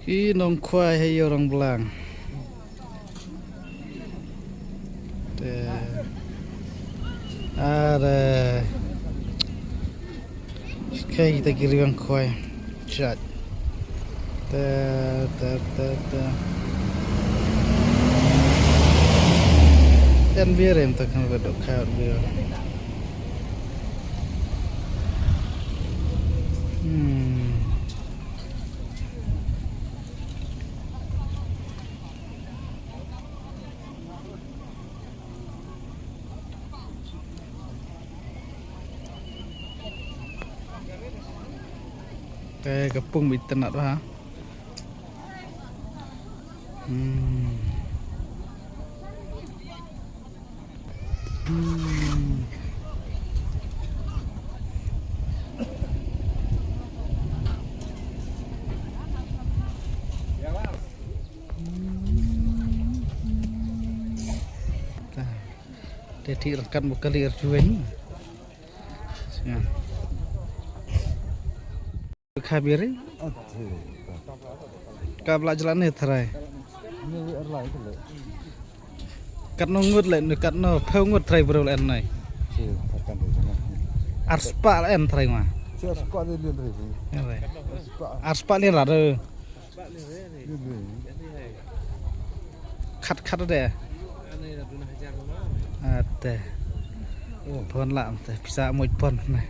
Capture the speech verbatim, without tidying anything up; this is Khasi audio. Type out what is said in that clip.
Ki nongkhwai ha ïew rangblang. Te. Are. Khie kita ki riewkhwai. Chat. Te, te, te, te. Ten biar em tak kan bedok khaw biar. Hmm. Te ka pung bit tynat ba. Hmm. Hmm. Te thik ryngkat bad kali arjueng. Ka biar. Ka bla jlan ne trai. Katno ngut le, katno phew ngut trai bro le nai. Arspah le trai ma. Arspah le la de. Khat khat de. Ate. Pon la te pisa moj pon na.